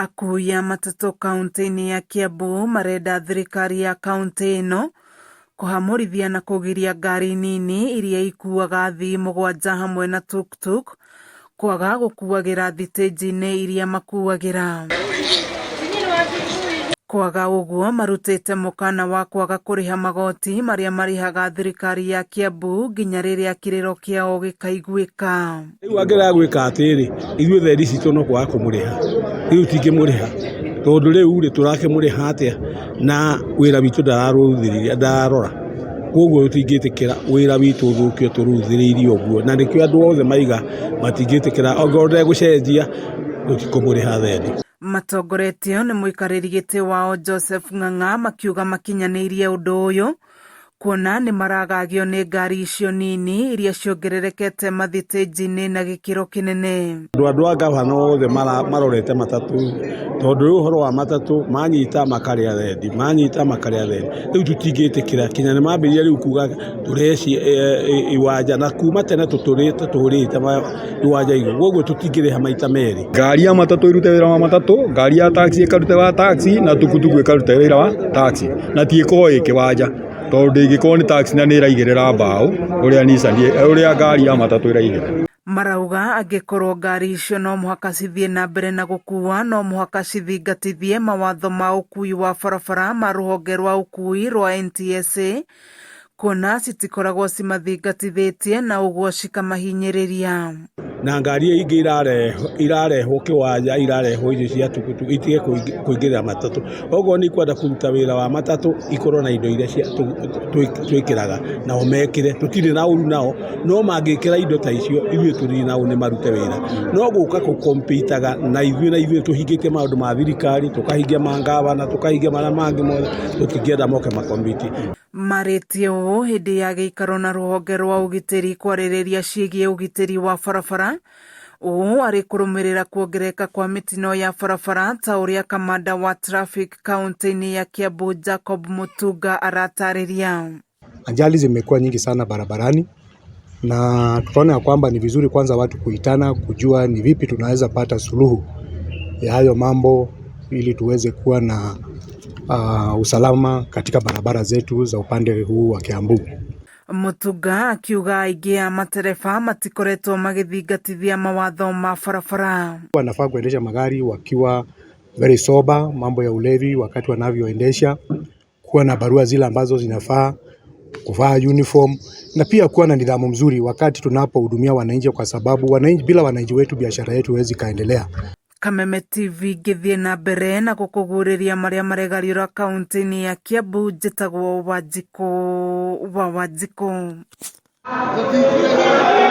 Akui a matatũ kaunti-inĩ ya Kiambu marenda thirikari ya kaunti ĩno kũhamũrithia na kũgiria ngari nini iria ikuaga athii 7 hamwe na tuktuk kwaga gũkuagĩra thitĩnji-inĩ iria makuagĩra. Kwaga ũguo marutĩte mũkana wa kwaga kũrĩha magoti marĩa marĩhaga thirikari ya Kiambu nginya rĩrĩa kĩrĩro kĩao gĩkaiguĩka. Rĩu angĩrega gwĩka atĩrĩ, ithuĩ thendi citũ no kwaga kũmũrĩha, rĩu tũtingĩmũrĩha tondũ rĩu rĩ tũrakĩmũrĩha atĩa na wĩra witũ ndararũthĩrĩria ndararora, koguo tũtingĩtĩkĩra wĩra witũ ũthũkio tũrũthĩrĩirie ũguo, na nĩkĩo andũ othe maiga matingĩtĩkĩra ongorwo ndegũcenjia tũtikũmũrĩha thendi. Matongoretio nĩ mũikarĩri gĩtĩ wao Joseph Ng'ang'a makiuga makinyanĩirie ũndũ ũyũ kuona nĩ maragagio nĩ ngari icio nini iria ciongererekete mathitĩnji-inĩ na gĩkĩro kĩnene. Andũ a ngavana othe marorete matatũ tondũ rĩu ũhoro wa matatũ manyita makarĩa thendi, manyita makarĩa thendi, rĩu tũtingĩtĩkĩra kinya nĩ mambĩrĩria rĩu kuga tũreci iwanja na kuma tene tũtũrĩte tũhũrĩte iwanja igũrũ, koguo tũtingĩrĩha maita merĩ. Ngari ya matatũ ĩrute wĩra wa matatũ, ngari ya taxi ĩkarute wa taxi na tukutuku ĩkarute wĩra wa taxi na ti ĩkorwo ĩ kĩwanja tondũ ndĩngĩkorwo nĩ taxi na nĩ ĩraigĩrĩra mbaũ ũrĩa Nissan ũrĩa ngari ya matatũ ĩraigĩrĩra. Marauga angĩkorwo ngari icio no mũhaka cithiĩ na mbere na gũkua no mũhaka cithingatithie mawatho ma ũkui wa barabara ma rũhonge rwa ũkui rwa NTSA kuona citikoragwo cimathingatithĩtie na ũguo cikamahinyĩrĩria. Na ngari ingĩ irarehwo kĩwanja irarehwo icio cia tukutuku itige kũingĩrĩra matatũ, okorwo nĩ ikwenda kũruta wĩra wa matatũ ikorwo na indo iria twĩkĩraga nao mekĩre, tũtirĩ na ũru nao, no mangĩkĩra indo ta icio ithuĩ tũtirĩ na ũru nĩ marute wĩra, no gũka gũkompitaga na ithuĩ na ithuĩ tũhingĩtie maũndũ ma thirikari, tũkahingia ma ngavana, tũkahingia marĩa mangĩ mothe, tũtingĩenda moke makompiti. Marĩtie ũũ hĩndĩ ya gĩikaro na rũhonge rwa ũgitĩri kwarĩrĩria ciĩgiĩ ũgitĩri wa barabara ũũ arĩ kũrũmĩrĩra kuongerereka kwa mĩtino ya barabara ta ũrĩa kamanda wa traffic kaunti-inĩ ya Kiambu Jacob Mutunga aratarĩria. Ajali zimekuwa nyingi sana barabarani na tukaona ya kwamba ni vizuri kwanza watu kuitana kujua ni vipi tunaweza pata suluhu ya hayo mambo ili tuweze kuwa na usalama katika barabara zetu za upande huu wa Kiambu. Mutunga akiuga aingĩ a matereba matikoretwo magĩthingatithia mawatho ma barabara. Wanafaa kuendesha magari wakiwa very sober, mambo ya ulevi wakati wanavyoendesha, kuwa na barua zile ambazo zinafaa, kuvaa uniform na pia kuwa na nidhamu mzuri wakati tunapohudumia wananchi, kwa sababu wananchi, bila wananchi wetu biashara yetu haiwezi kaendelea. Kameme TV ngĩthiĩ na mbere na gũkũguũrĩria marĩa maregariũra kaunti-inĩ ya Kiambu njĩtagwo Wanjikũ wa Wanjikũ.